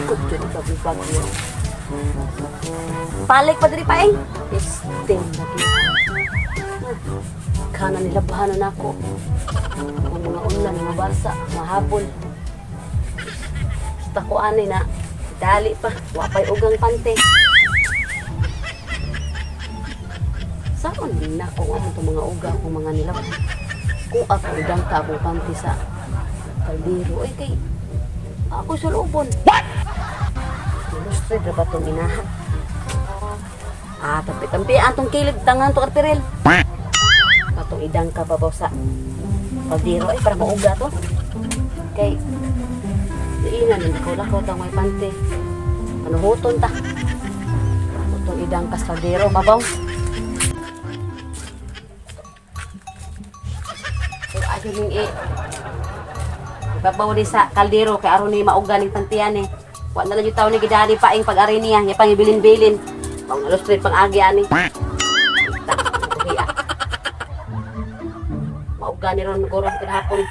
Ikot jud ikaw bagyo. Palik pa diri paeng. Isting lagi. Kana nilabhan na nako. Ang mga ulan nga basa, mahabol. Basta ko ani na dali pa, wa pa'y ugang pante. Saan din na ako ang itong mga uga akong mga nilabhan. Kung ako idang ka akong panty sa kaldero, ay kay ako sulubon. What? Lustre na ba itong inahan? Ah, tampi-tampi atong kilid tangan to kartiril. Katong idang ka babaw sa kaldero ay para mauga to. Kay diinan hindi ko lakaw tang may pante. Panuhuton ta. Atong idang kas kaldero babaw. So adyo ning i babaw ni sa kaldero kay aron ni mauga ning pantian eh. Wa na lang yung tao ni gidani paing pag-ari niya, nya pang ibilin-bilin. Pang illustrate pang agi ani. Ta, buhi, ah. Mauga ni ron goro sa hapon.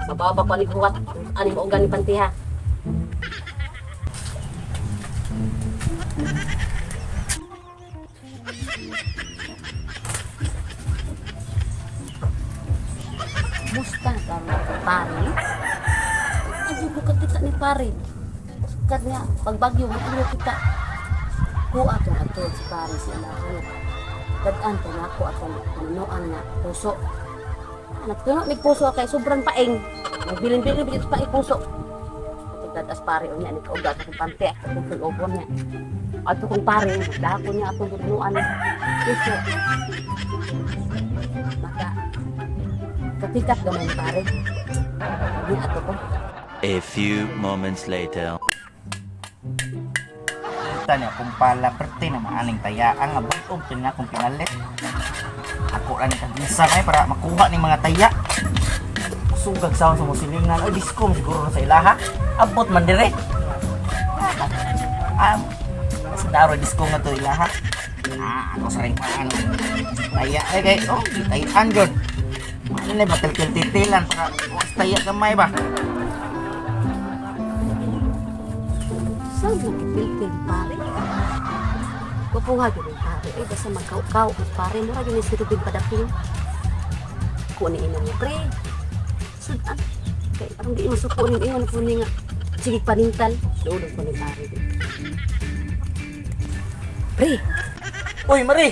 Mababa pa ni huwat ani mauga ni pantiha. Musta karon pare? Ayaw ko kakita ni pare. Sukat nga, pagbagyo, ano kita. Kuha atong ato si pare si Alahan. Dad-an to nako atong punuan nga puso. Nagpuno mig puso kay sobrang paing. Nagbilin-bilin bigit pa puso. Atong dadas pare unya ni kaugat akong pante akong tulobon niya. Ato kong pare, dako niya atong punuan puso. Maka katikat gamay ni pare. Niya ato ko. A few moments later. Kita niya kung pala perte na maaning taya ang abot og nga kung pinalit. Ako ra ni kagisa kay para makuha ning mga taya. Sugag sa sa musilingan oy disco siguro na sa ilaha. Abot man dire. Ah, sa daro disco nga to ilaha. Ah, ako sa ring paan. Taya ay kay oh, gitayan jud. Ano na ba tiltil-titilan para was taya gamay ba? Saan nagpilpil pare? Kupuha gyud ang pare. Ay, basta magkaw-kaw ang pare. Mura yun si Rubin Padapin. Kuha ni ina niya, pre. Sudan. Kay parang di masuko ni ingon ko ni nga. Sige panintal. Suod ko ni pare. Pre, Uy, Mari.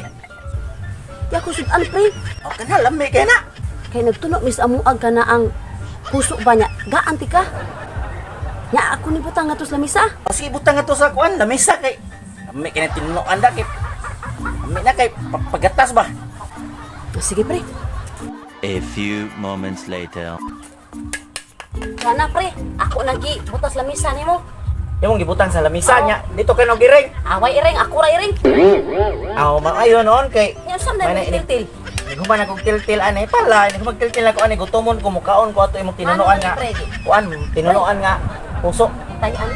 di ako sudan, pre. O kana lami kay na. Kay nagtuno mis amuag ka na ang puso ba niya. Gaan ti ka. Nya ako ni butang nga tos lamisa. O sige, butang nga to sa kuan, lamesa kay. Lami kay na tinunuan da kay. Lami na kay pagatas ba. Sige, pre. A few moments later. Kana pre, ako nagi butas lamisa nimo. Imong gibutang sa lamesa niya. Dito kay no giring. Away iring, ako ra iring. Aw, maayo noon kay Nya sam na May na- tiltil. Naghuman akong tiltil ani pala, naghuman tiltil ako ani gutomon ko mukaon ko ato imong tinunuan nga. Ano, pre? Kuan, tinunuan nga puso. Tayan.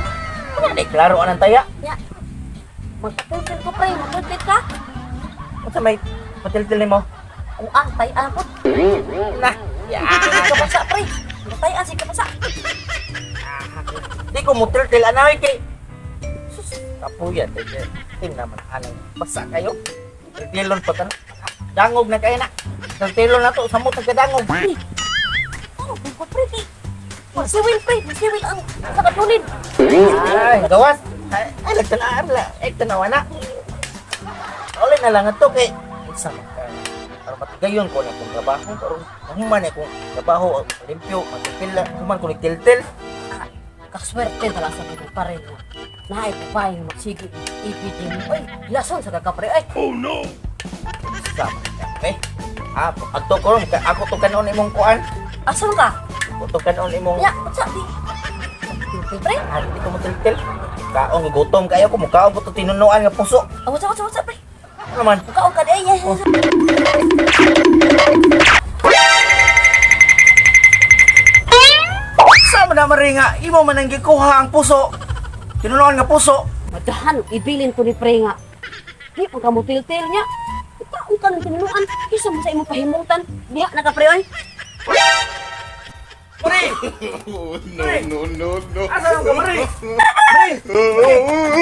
Wala di klaro anang taya. Nya. Magpatiltil ko pre, magtiltil ka. Unsa may patiltil nimo? Kuang tayan po. Na. Ya. Sige ka basa pre. Tayan sige ka basa. Di ko mutiltil anay kay. Sus, kapuya te. Tin naman anang basa kayo. Tiltilon pa tan. Dangog na kayo na. Tiltilon na to samot ang kadangog. Oh, ko pre kay. Magsiwil pre, magsiwil ang sa katulid. Ay, gawas. Ay, ay lagtanaan la. Ay, tanawa na. Uli na lang ito kay isa man ka. Aron matigayon ko na akong trabaho. Aron mahuman na akong trabaho, limpyo, matiltil, human ko ni tiltil. Kaswerte na lang sa mga pare nga. Naay papay magsige ipiti mo. Oy, lason sa ka pre. Ay, Isa man ka. Okay? Ah, adto ko ron, kay ako to kanon imong kuan. asan ka? Ako to kanon imong Nya, unsa di? Tiltil pre. Ah, di ko motiltil. Kaon gutom kayo ko mukaon ko to tinunuan nga puso. Ah, unsa unsa unsa pre? Ano man? Mukaon ka di ay. Oh. Sa man na mari nga imo man ang gikuha ang puso. Tinunuan nga puso. Madahan, ibilin ko ni pre nga. Di pa ka mo tiltil niya. Ikaw ka ng tinunuan. Kisa mo sa imong pahimutan. Diha na ka pre oy. Mari! No, no, no, no. Asa ka, Mari? Mari! Mari!